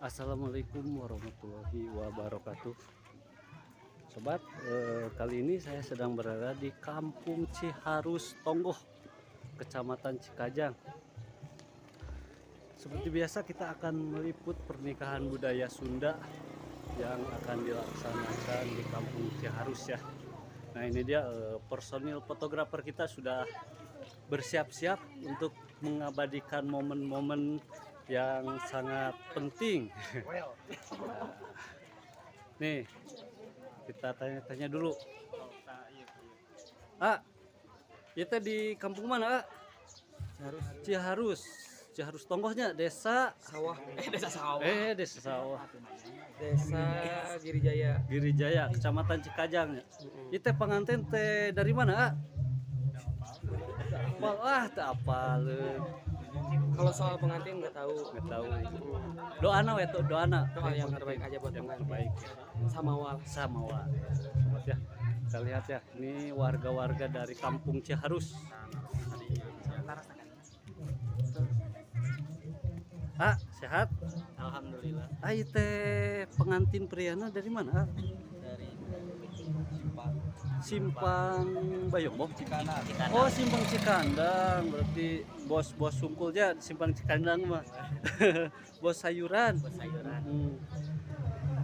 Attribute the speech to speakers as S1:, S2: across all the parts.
S1: Assalamualaikum warahmatullahi wabarakatuh. Sobat, kali ini saya sedang berada di Kampung Ciharus Tonggoh, Kecamatan Cikajang. Seperti biasa kita akan meliput pernikahan budaya Sunda yang akan dilaksanakan di Kampung Ciharus ya. Nah ini dia, personil fotografer kita sudah bersiap-siap untuk mengabadikan momen-momen yang sangat penting. Nih, kita tanya-tanya dulu. Ah, kita di kampung mana, ah? Ciharus. Ciharus. Ciharus Tonggohnya, desa
S2: Sawah. Desa Sawah.
S1: Desa Sawah.
S2: Desa Girijaya.
S1: Girijaya, Kecamatan Cikajang ya. Itu pengantin teh dari mana, ah? Wah, tak apal.
S2: Kalau soal pengantin nggak tahu.
S1: Nggak tahu. Doana we tuh, doana.
S2: Doa yang terbaik aja buat
S1: yang
S2: pengantin.
S1: Terbaik.
S2: Sama wal.
S1: Sama wal. Sobat ya. Kita lihat ya, ini warga-warga dari Kampung Ciharus. Ah, sehat?
S2: Alhamdulillah.
S1: Ah, teh pengantin priana dari mana?
S2: Dari Simpang.
S1: Simpang Bayongbong?
S2: Cikandang.
S1: Oh, Simpang Cikandang. Berarti bos-bos sungkulnya Simpang Cikandang mah. Bos sayuran.
S2: Bos sayuran.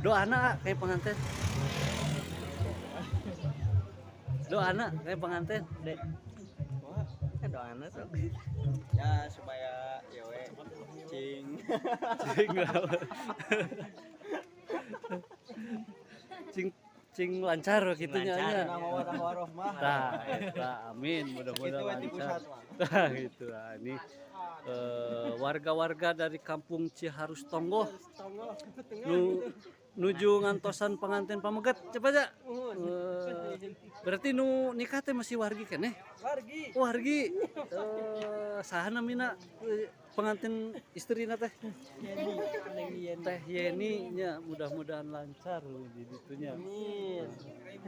S1: Doana kayak pengantin. Doana kayak pengantin, Dek.
S2: Wah, kan doana tuh. Ya supaya ya we cing.
S1: Cing. Cing cing lancar gitu nya. Nah, eta, amin, mudah-mudahan lancar. Nah, gitu lah. Ini warga-warga dari Kampung Ciharus Tonggoh nuju ngantosan pengantin pameget, cepat aja. Berarti nu nikah teh masih wargi keneh?
S2: Wargi.
S1: Oh, wargi. Saha namina pengantin istrina teh? Teh Yeni nya, mudah-mudahan lancar di ditunya.
S2: Amin.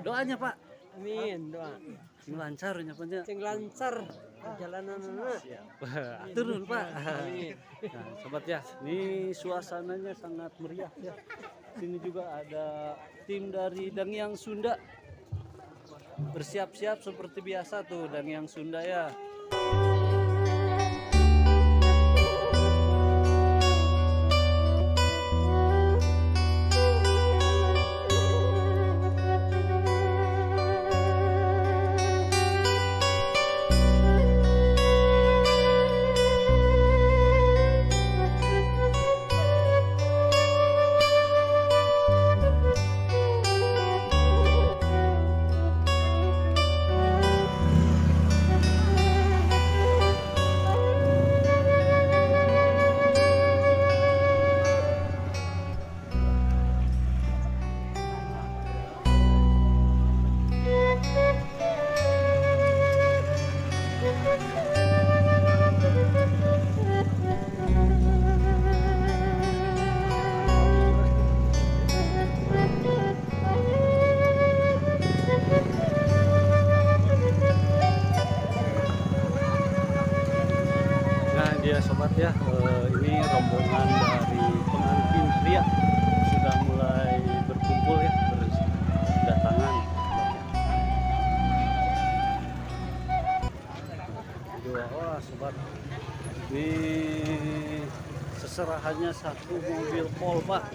S1: Doanya, Pak.
S2: Amin, doa.
S1: Sing lancar nya, Pak nya.
S2: Sing lancar perjalananna.
S1: Siap. Turun, Pak.
S2: Amin.
S1: Nah, sobat ya, ini suasananya sangat meriah ya. Sini juga ada tim dari Dangiang Sunda. Bersiap-siap seperti biasa tuh Dangiang Sunda ya. Nah dia sobat ya, ini rombongan dari pengantin pria sudah mulai berkumpul ya, berdatangan. Dua, wah sobat, ini seserahannya satu mobil polbak.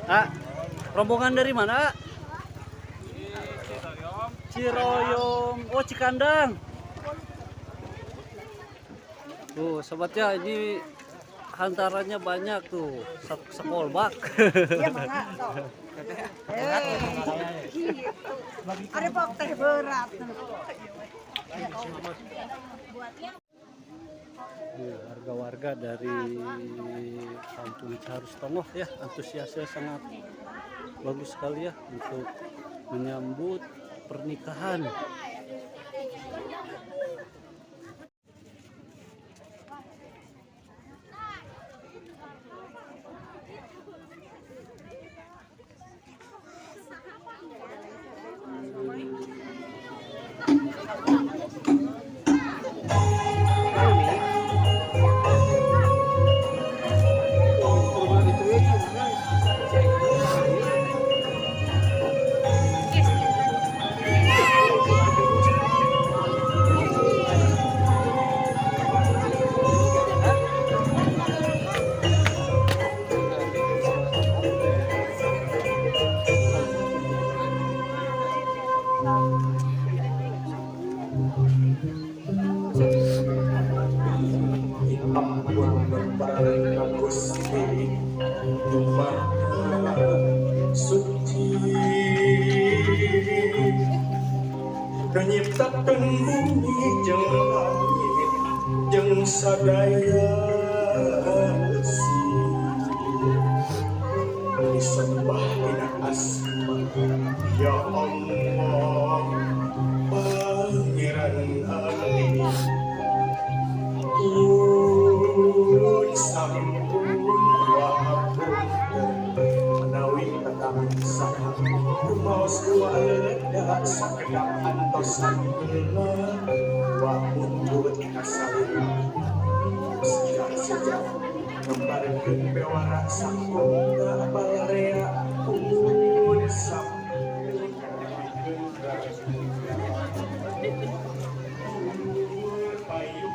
S1: Ah, rombongan dari mana?
S3: Ciroyom.
S1: Ciroyom. Oh, Cikandang. Tuh, sobat ya, ini hantarannya banyak tuh, sekolbak.
S4: Iya, mangga sok. Ada pok teh berat.
S1: Warga-warga dari Kampung Ciharus Tonggoh ya, antusiasnya sangat bagus sekali ya untuk menyambut pernikahan.
S3: Ampun ka Gusti Nu Maha Suci, Nu nyiptakeun bumi jeung langit jeung sadaya eusi. Disembah dina asma Ya Allah Pangeran abdi. Pun sampun wa hapunten menawi tetang saha rumaos dua leda sakedap antosan heula wa mundut kasalira sejak-sejak ngembarkeun bewara sakumna balarea. Pun sampun payung.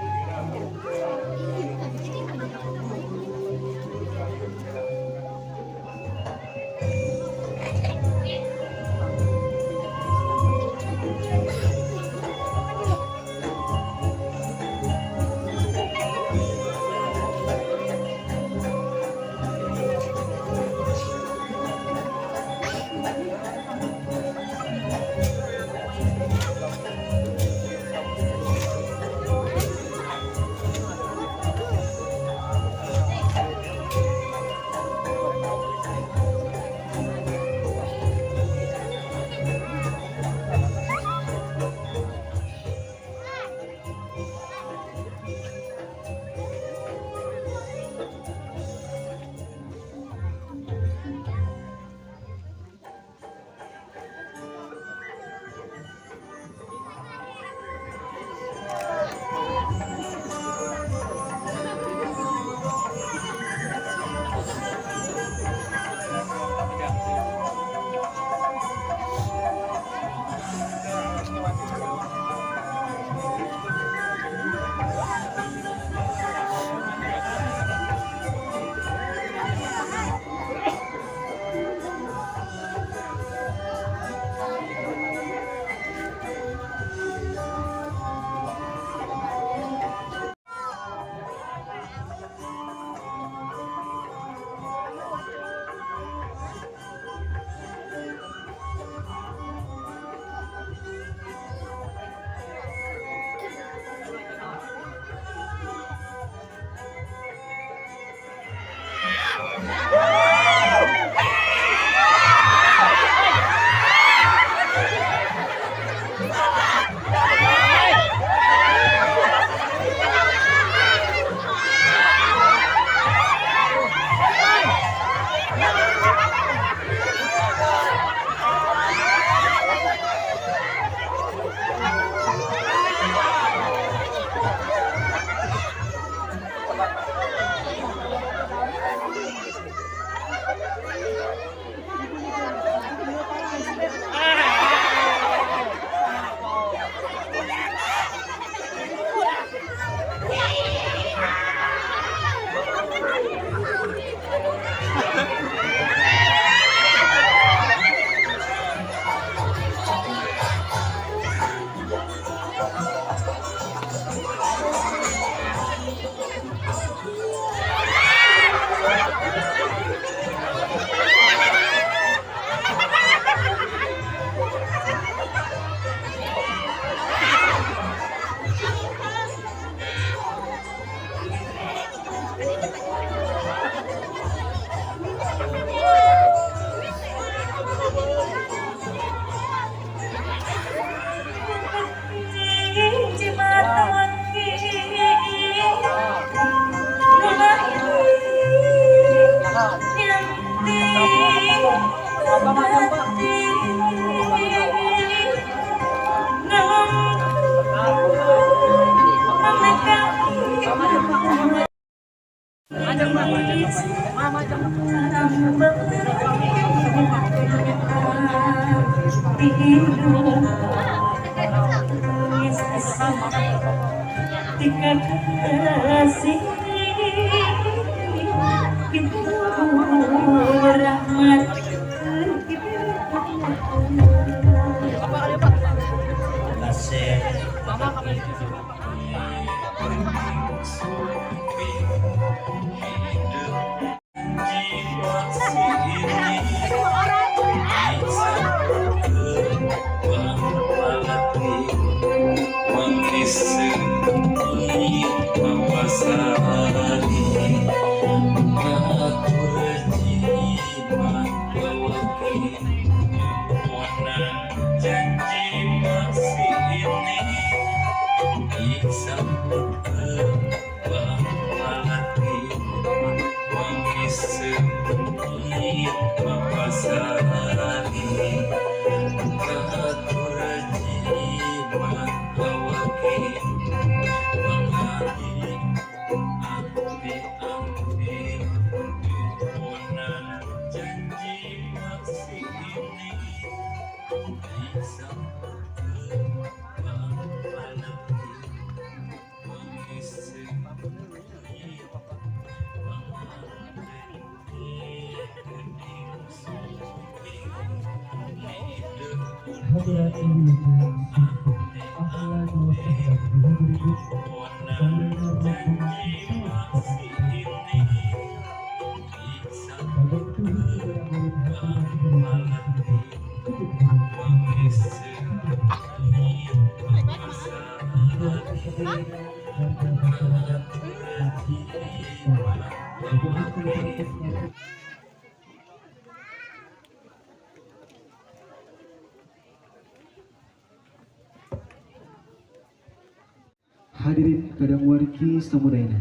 S5: Hadirin kadang wargi samudayana.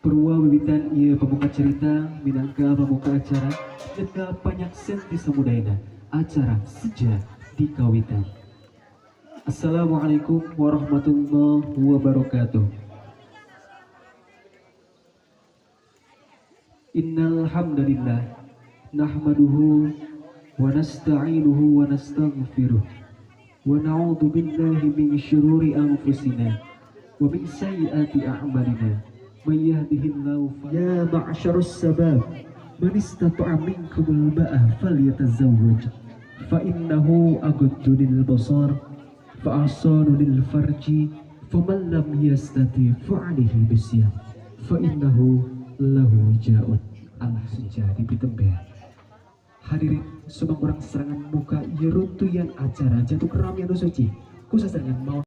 S5: Purwa wiwitan ieu pamuka cerita minangka pamuka acara neta panyaksen di samudayana acara seja di kawitan. Assalamualaikum warahmatullahi wabarakatuh. Innal hamdalillah nahmaduhu wa nasta'inuhu wa nastaghfiruh wa na'udzu billahi min syururi anfusina wa min sayyiati a'malina may yahdihillahu ya ma'syarus sabab man istata'a minkumul ba'a falyatazawwaj fa innahu aghaddu lil basar fa ahsanu lil farji faman lam yastati fa 'alaihi bisyam fa innahu lahu ja'un. Allah sejadi pitembean. Hadirin sumang orang serangan muka yeruntuyan acara jatuh keramian suci khusus dengan mau.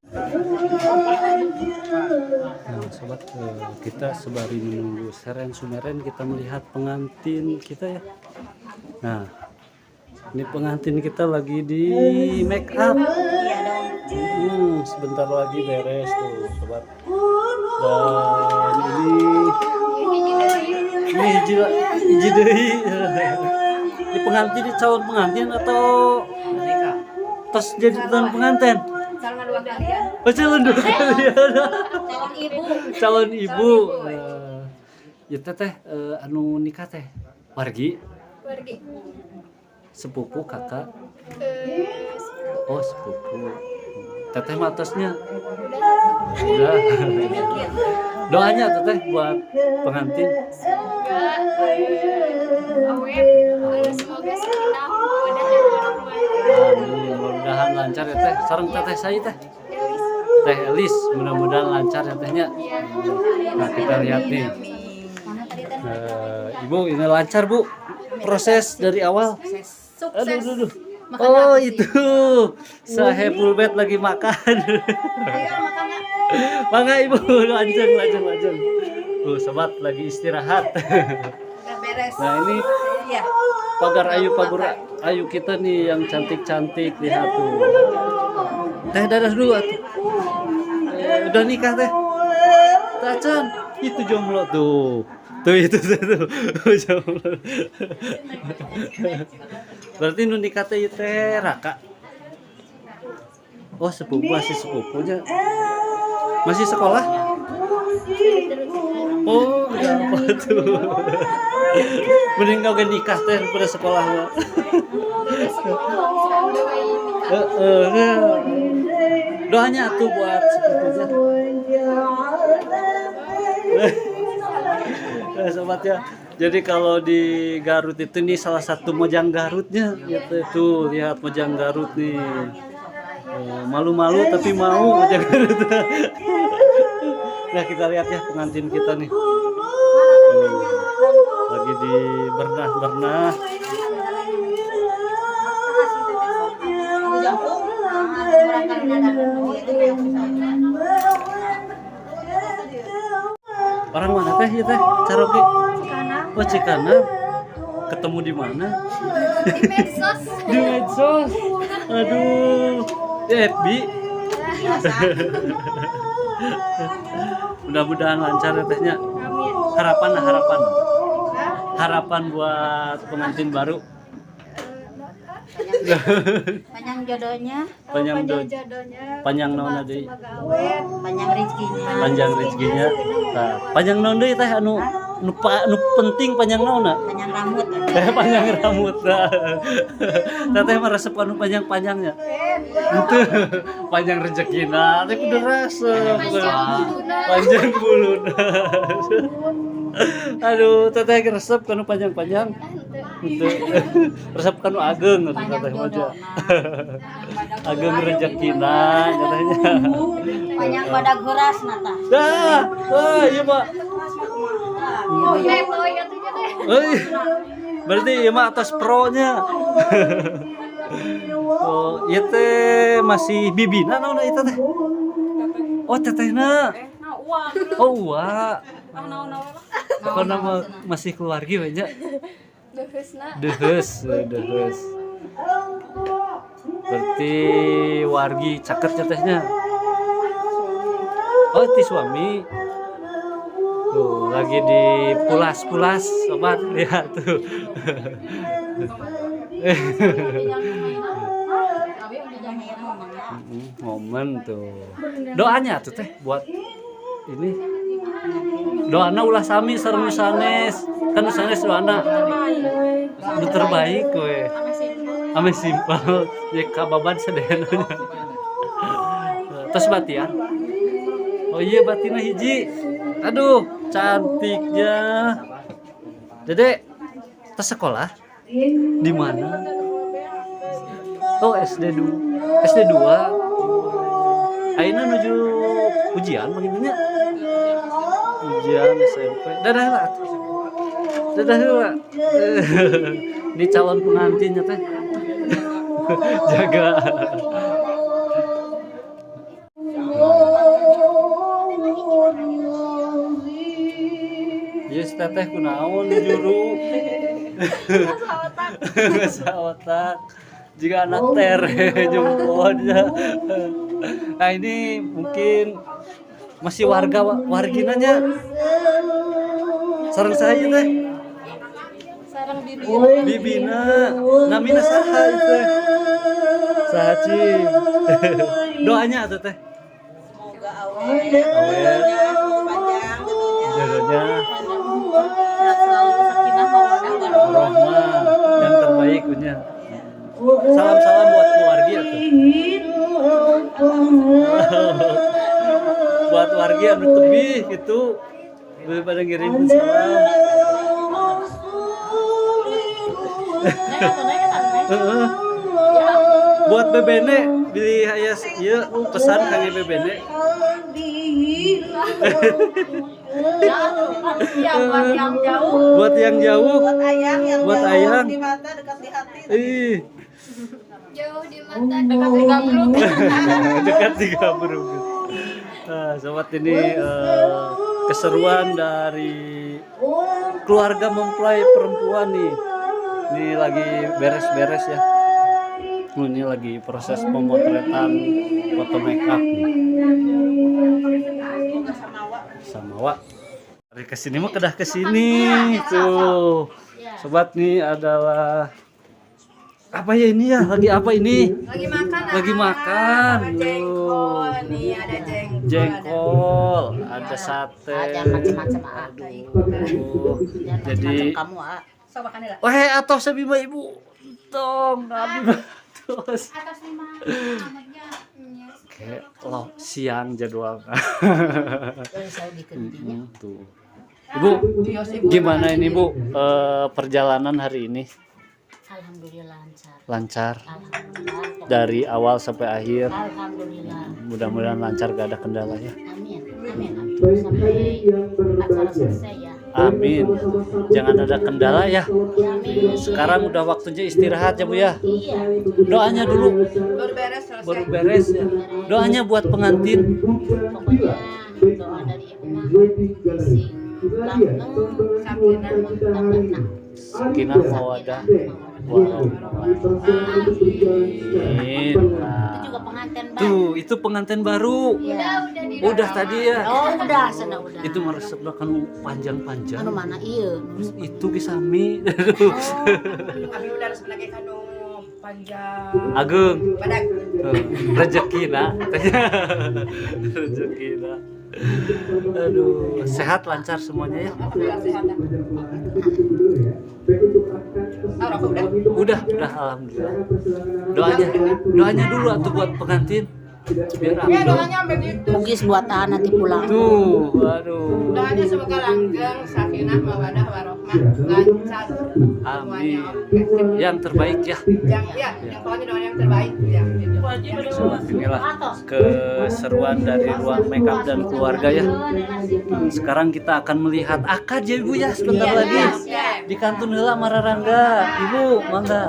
S1: Nah, sobat, kita sembari menunggu seren sumeren kita melihat pengantin kita ya. Nah, ini pengantin kita lagi di make up. Sebentar lagi beres tuh, sobat. Dan ini hiji deui. Ini pengantin, ini calon pengantin atau tos jadi calon pengantin?
S4: Calon dua kalian.
S1: Oh, calon dua kalian.
S4: Calon ibu.
S1: Calon ibu. Ya teteh anu nikah teh wargi?
S6: Wargi.
S1: Sepupu kakak?
S6: Sepupu.
S1: Oh, sepupu. Teteh mah atasnya?
S6: Udah.
S1: Udah. Doanya teteh buat pengantin.
S6: Semoga awet, semoga sakinah mawaddah dan warahmah.
S1: Amin. Mudah-mudahan lancar ya teh. Sareng teteh saya teh.
S6: Elis.
S1: Teh Elis, mudah-mudahan lancar ya tehnya.
S6: Iya.
S1: Nah, kita lihat nih. Ibu ini lancar Bu. Proses dari awal.
S4: Sukses.
S1: Aduh, aduh, aduh.
S4: Makan
S1: Oh,
S4: apa sih?
S1: itu. Sahebulbet lagi makan.
S4: Ayo makan nak.
S1: Mangga Ibu, lanjut lanjut lanjut. Tuh, sobat lagi istirahat.
S4: Udah beres.
S1: Nah, ini
S4: Iya.
S1: pagar ayu kita nih yang cantik-cantik, lihat tuh. Teh dadah dulu atuh. Udah nikah teh? Tacan, itu jomblo tuh. Tuh itu tuh, tuh. Jomblo. Berarti nu nikah teh ieu teh Raka. Oh, sepupu, masih sepupunya. Masih sekolah? Oh, udah apa tuh? Mending kau nikah teh daripada sekolah mah.
S6: Udah sekolah, sekarang udah bayi.
S1: Heeh. Doanya tuh buat sepupunya. Sobat ya. Jadi kalau di Garut itu nih salah satu mojang Garutnya gitu, tuh lihat mojang Garut nih. Malu-malu tapi mau mojang Garut. Nah, kita lihat ya pengantin kita nih. Tuh, lagi di bernah-bernah.
S4: Jauh.
S1: Orang mana teh ya teh? Caroge. Oh, Cikarang. Ketemu di mana?
S6: Di medsos.
S1: Di medsos. Aduh. Di FB. Mudah-mudahan lancar ya tehnya.
S6: Amin.
S1: Harapan lah, harapan. Harapan buat pengantin baru.
S4: Panjang jodohnya,
S1: Panjang
S6: Panjang jodohnya.
S1: Panjang naon deui?
S6: Semoga awet.
S4: Panjang rezekinya.
S1: Panjang rezekinya. Tah, panjang naon deui teh anu nu, nu penting panjang naonna?
S4: Panjang rambut.
S1: Teh panjang rambut. Teteh mah resep anu panjang-panjangnya. Henteu. Panjang rezekina, teh kudu resep.
S6: Panjang buluna.
S1: Panjang buluna. Aduh, teteh resep kanu panjang-panjang. Henteu. Resep kanu ageng atuh
S4: Panjang
S1: teteh mah.
S4: jodohna.
S1: Ageng rezekina katanya.
S4: Panjang badak horas nata.
S1: Dah, wah iya Pak.
S6: Letoy atuh teh.
S1: Euy. Berarti ieu mah atas pro-nya. Oh, ieu teh masih bibina naon ieu teh? Oh, tetehna. Oh, uwa. Pokokna mah masih keluarga we nya.
S6: Deuheusna.
S1: Deheus, deheus. Berarti wargi caket nya tehnya. Oh, ti suami. Tuh, lagi di pulas-pulas, sobat. Lihat tuh. Momen tuh. Doanya tuh teh buat ini. Doana ulah sami sareng nu sanes. Kan nu sanes doana nu terbaik we. Ame simpel. Ya kababan sadayana. Tos batian. Oh iya batina hiji. Aduh, cantiknya. Dede, tos sekolah? Di mana? Oh, SD 2. SD 2. Ayeuna nuju ujian manggilnya. Ujian SMP. Dadah lah. Dadah lah. Ini calon pengantinnya teh. Jaga. Yes, teteh kunaon juru. Otak. Jika anak tere jempolnya. Nah, ini mungkin masih warga warginanya. Sareng saya teh.
S6: Sareng bibi.
S1: Bibina, namina saha teh? Saha cing? Doanya atuh teh.
S2: Semoga awet,
S1: Awet.
S2: Panjang jodohnya.
S1: Jodohnya
S4: Sehat selalu, sakinah mawaddah warahmah.
S1: Rohmah yang terbaik punya. Salam-salam buat keluarga tuh. Buat warga anu tebih gitu. Daripada ngirim salam. Heeh. Buat bebene beli aya ieu pesan kangge bebene.
S4: Ya, buat yang jauh.
S1: Buat yang jauh.
S2: Buat ayang yang
S1: Buat
S2: jauh
S1: ayang.
S2: di mata dekat di hati.
S1: Ih,
S6: Jauh di mata dekat di gabruk.
S1: dekat di gabruk. Nah, sobat ini keseruan dari keluarga mempelai perempuan nih. Ini lagi beres-beres ya. Oh, ini lagi proses pemotretan foto make up nih. Samawa. Dari kesini mah kedah kesini tuh. Sobat nih adalah apa ya ini ya? Lagi apa ini?
S4: Lagi makan.
S1: Lagi makan.
S4: Ada jengkol nih, ada jengkol.
S1: Jengkol, ada sate.
S4: Jangan macam-macam, ah.
S1: Aduh.
S4: Jangan
S1: Jadi
S4: macam-macam kamu, ah. Sok makan heula.
S1: Wah, atau sabi mah ibu. Tong, abi mah. Atos.
S6: Atas lima amatnya.
S1: Oke, loh siang jadwal. Tuh. Ibu, gimana ini Bu perjalanan hari ini?
S4: Alhamdulillah lancar.
S1: Lancar
S4: Alhamdulillah.
S1: dari awal sampai akhir.
S4: Alhamdulillah.
S1: Mudah-mudahan lancar, gak ada kendala ya.
S4: Amin. Amin. Amin. Sampai acara selesai ya.
S1: Amin. Jangan ada kendala ya.
S4: Amin.
S1: Sekarang udah waktunya istirahat ya Bu ya.
S4: Iya.
S1: Doanya dulu
S7: Baru beres selesai.
S1: baru beres ya. Doanya buat pengantin.
S4: Pokoknya doa dari ibu mah sing langgeng
S7: Sakinah.
S1: Sakinah mawadah warahmah. Amin.
S4: Itu
S1: Nah,
S4: juga pengantin baru.
S1: tuh, itu pengantin baru.
S4: Iya.
S1: Udah tadi ya.
S4: Oh, udah, sana udah.
S1: Itu meresepna kan panjang-panjang.
S4: Anu mana iya.
S1: Itu kisami.
S7: Abi udah resep lagi kanu panjang.
S1: Agung.
S7: Badag.
S1: Rezeki nak. Rezeki nak. Aduh, sehat lancar semuanya ya.
S7: Alhamdulillah sehat. Ah, rokok udah.
S1: Udah alhamdulillah. Doanya, doanya dulu atuh buat pengantin. Biar
S7: Ya
S1: afdol.
S7: doanya begitu.
S4: Mugis buat ah nanti pulang.
S1: Tuh, aduh.
S7: Doanya semoga langgeng, sakinah, mawadah, warohmah, lancar.
S1: Amin.
S7: Semuanya oke. Sip.
S1: Yang terbaik ya.
S7: Yang ya, yang pokoknya doa yang terbaik ya. Gitu.
S1: Inilah keseruan dari ruang makeup dan keluarga ya. Sekarang kita akan melihat akad ya Ibu ya sebentar lagi.
S7: Iya.
S1: Di kantun heula mararangga. Ibu, mangga.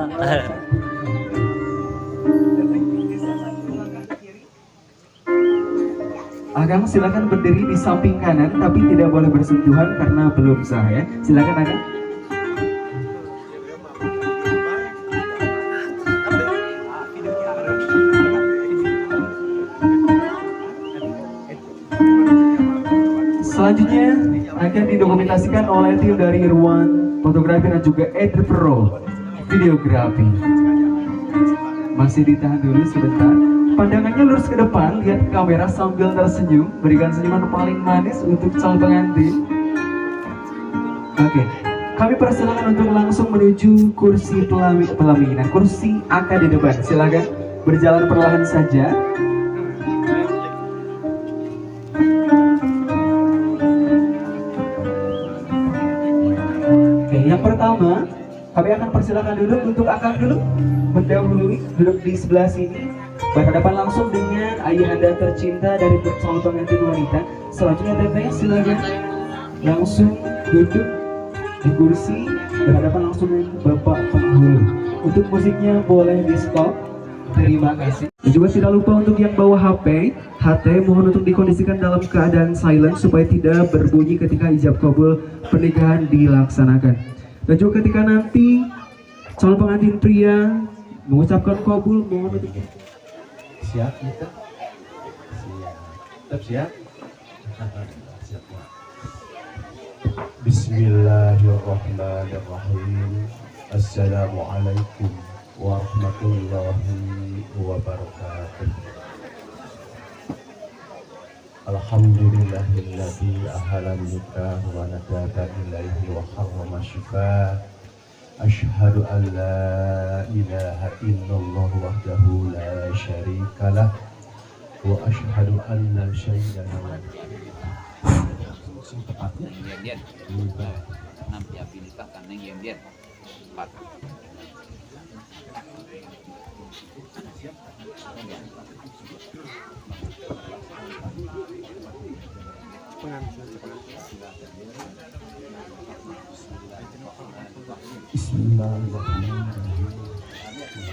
S5: Akang silakan berdiri di samping kanan tapi tidak boleh bersentuhan karena belum sah ya. Silakan Akang. Selanjutnya akan didokumentasikan oleh tim dari Irwan Fotografi dan juga Ed Pro Videografi. Masih ditahan dulu sebentar. Pandangannya lurus ke depan, lihat ke kamera sambil tersenyum, berikan senyuman paling manis untuk calon pengantin. Oke, kami persilakan untuk langsung menuju kursi pelaminan, kursi akad di depan. Silakan berjalan perlahan saja. Oke, yang pertama kami akan persilakan duduk untuk akang dulu mendahului duduk di sebelah sini berhadapan langsung dengan ayahanda tercinta dari calon pengantin wanita. Selanjutnya teteh silakan langsung duduk di kursi berhadapan langsung dengan bapak penghulu. Untuk musiknya boleh di stop. Terima kasih. Dan juga tidak lupa untuk yang bawa HP, HT mohon untuk dikondisikan dalam keadaan silent supaya tidak berbunyi ketika ijab kabul pernikahan dilaksanakan. Dan juga ketika nanti calon pengantin pria mengucapkan kabul, mohon untuk
S8: Siap kita? Siap. Tetap siap? Siap. Bismillahirrahmanirrahim. Assalamualaikum warahmatullahi wabarakatuh. Alhamdulillahilladzi ahlan nikah wa nadaba ilaihi wa harrama syifah. Ashhadu an la ilaha illallah wahdahu la syarikalah wa ashhadu anna sayyidana Bismillahirrahmanirrahim. Bismillahirrahmanirrahim.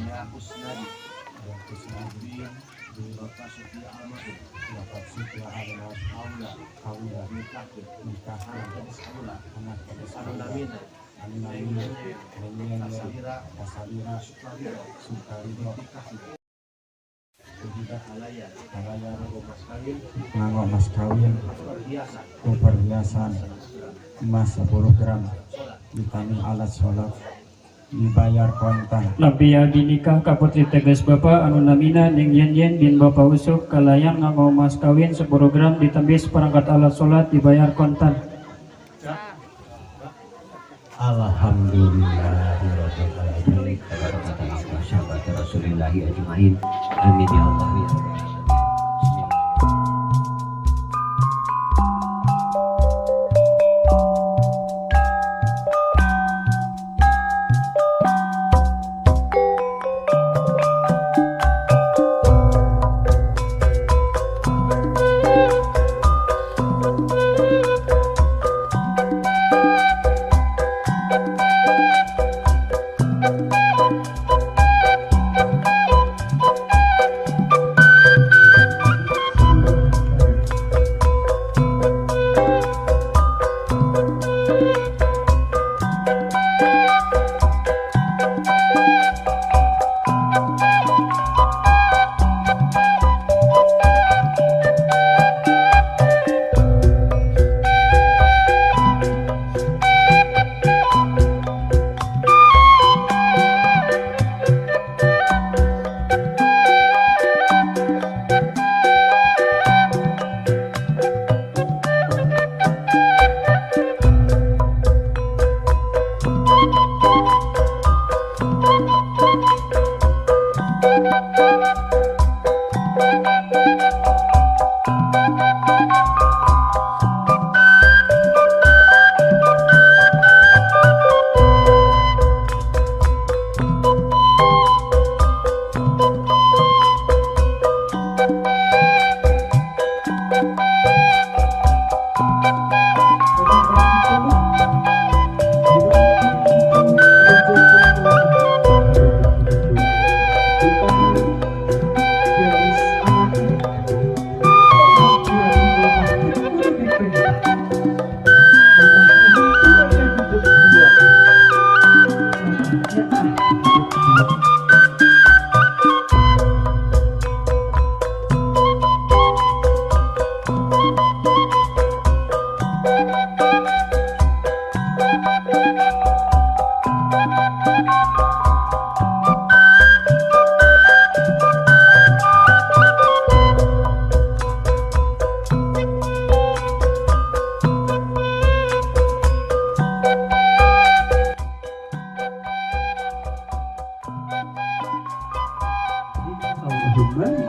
S8: Ya Husnadi, Bapak Sufia Almarhum, Bapak Sufia Almarhum, Aula, Aula, Nikah, Nikah, anak gadis Aula, anak gadis Aula, Namina, Anu namina Neng Yen Kasalira Sukarido Kalayan nganggo mas kawin perhiasan emas 10 gram ditambah alat sholat dibayar kontan.
S5: Lampi abdi nikah ka putri tegas Bapak anu namina Neng Yen Yen bin Bapak Usuk kalayan nganggo mas kawin 10 gram ditambih seperangkat alat sholat dibayar kontan.
S8: Alhamdulillahirabbil alamin. Rasulillahi ajmain. Amin ya Allah ya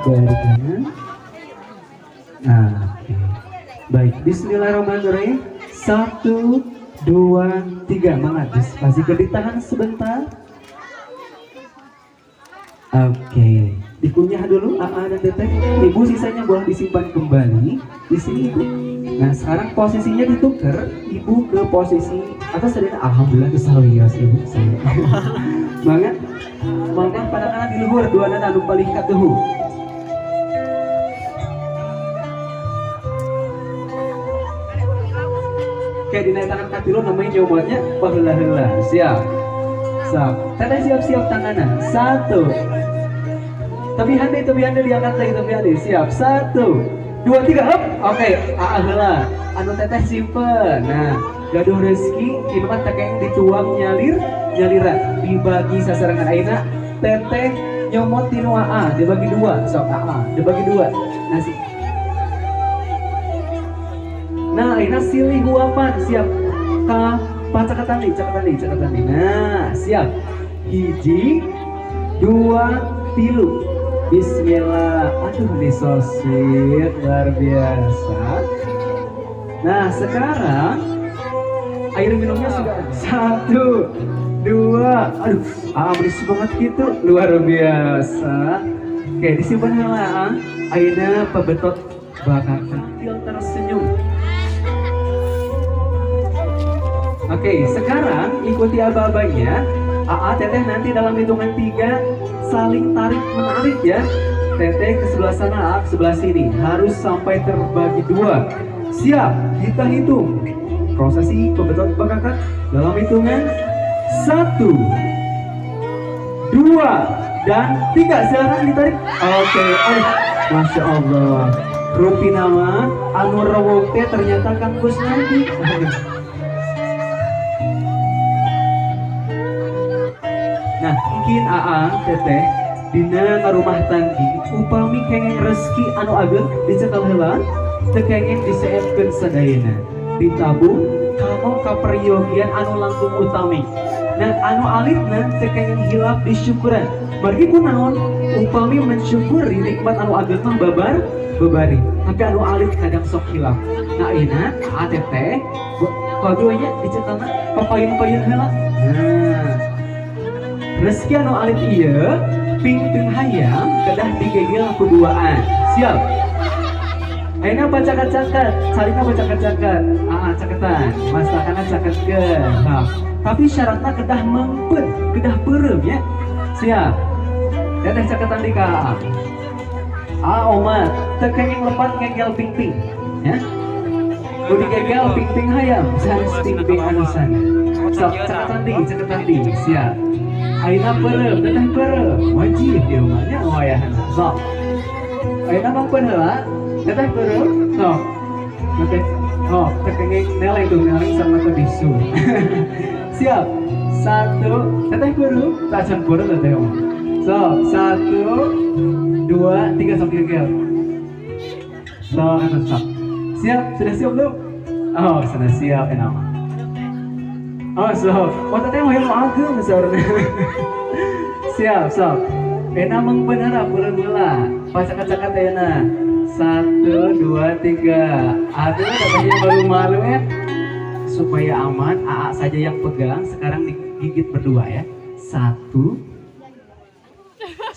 S8: Rabbal alamin.
S5: Nah, oke. Baik, bismillahirrahmanirrahim. 1, 2, 3. Mangga, masih ditahan sebentar. Oke, dikunyah dulu AA dan Teteh. Ibu sisanya boleh disimpan kembali di sini Ibu. Nah, sekarang posisinya ditukar, Ibu ke posisi atas dan alhamdulillah kesalios Ibu saya. Mangga, mangga pandangan di luhur dua nana anu palih katuhu. Kayak dina tangan katilu namanya nyomotnya baheula-heula. Siap. Siap. Teteh siap-siap tanganna. 1. Tebihan deui diangkat lagi tebihan deui. Siap. 1, 2, 3. Hop. Oke, aa heula. Anu teteh simpen. Nah, gaduh rezeki ieu mah teh yang dituang nyalir nyalira dibagi sasarengan ayeuna teteh nyomot tinu aa dibagi 2 sok aa dibagi 2. Nasi. Nah, ini silih huapan, siap. Ka caketan deui, Nah, siap. 1, 2, 3. Bismillah. Aduh, ini so sweet, luar biasa. Nah, sekarang air minumnya sudah 1, 2. Aduh, berisik banget gitu, luar biasa. Oke, disimpan heula. Ayeuna pabetot bakal tersenyum. Oke, sekarang ikuti aba-abanya. AA Teteh nanti dalam hitungan 3 saling tarik menarik ya. Teteh ke sebelah sana, AA ke sebelah sini. Harus sampai terbagi 2. Siap, kita hitung. Prosesi pembetot bakakat dalam hitungan 1, 2, dan 3. Silakan ditarik. Oke, Masya Allah. Rupi nama anu rewok teh ternyata Kang Kusnadi. Nah, mungkin Aang teteh dina ngarumah tanggi upami kenging rezeki anu ageng dicekal heula teu kenging diseepkeun sadayana. Ditabung kanggo kaperyogian anu langkung utami. Nah, anu alitna teu kenging hilap disyukuran. Margi kunaon upami mensyukuri nikmat anu ageng mah babar bebari, tapi anu alit kadang sok hilap. Nah, ayeuna teteh kaduanya dicekalna papayun-payun heula. Nah, rezeki anu alit ieu pingping hayam kedah digegel ku duaan. Siap. Ayeuna bacakat-cakat, carina bacakat-cakat. Caketan, masakana caketkeun. Nah, tapi syaratna kedah mengpeun, kedah peureum ya. Siap. Teteh caketan di ka. Omat, teu kenging lepat ngegel pingping ya. Udah gegel pingping hayam, sanes pingping anu sanes. Sok caketan di, siap. Ayeuna peureum, teteh peureum, wajib ieu mah nya wayahna. Sok. Ayeuna mangpeun heula, teteh peureum, sok. Teteh, oh, teu kenging neleng tuh, neleng sama teu bisu. Siap. 1, teteh peureum, tacan peureum teteh mah. Sok, 1, 2, 3, sok gegel. Sok, sok. Siap, sudah siap belum? Oh, sudah siap enak. Oh, sok. Oh, teteh mau yang ageng saurna. Siap, sok. Enak mengpeun heula peureum heula. Pacakat-cakat ayeuna. 1, 2, 3. Aduh, katanya malu-malu ya. Supaya aman, AA saja yang pegang. Sekarang digigit berdua ya. 1.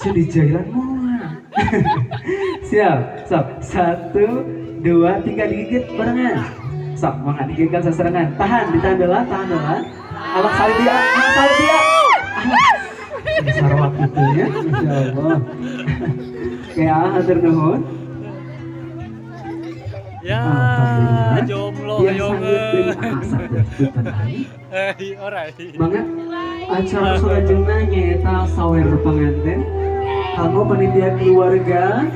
S5: Sudah jalan moal. Siap, sok. 1, 2, 3 digigit barengan. Sok, mangga digigitkan sasarengan. Tahan, ditahan heula, tahan heula. Alak salib dia, alak salib dia. Sarawak itu ya, Masya Allah. Kayak hatur nuhun.
S1: Ya, jomblo
S5: banget. Acara salajengna nyaeta sawer panganten kanggo panitia keluarga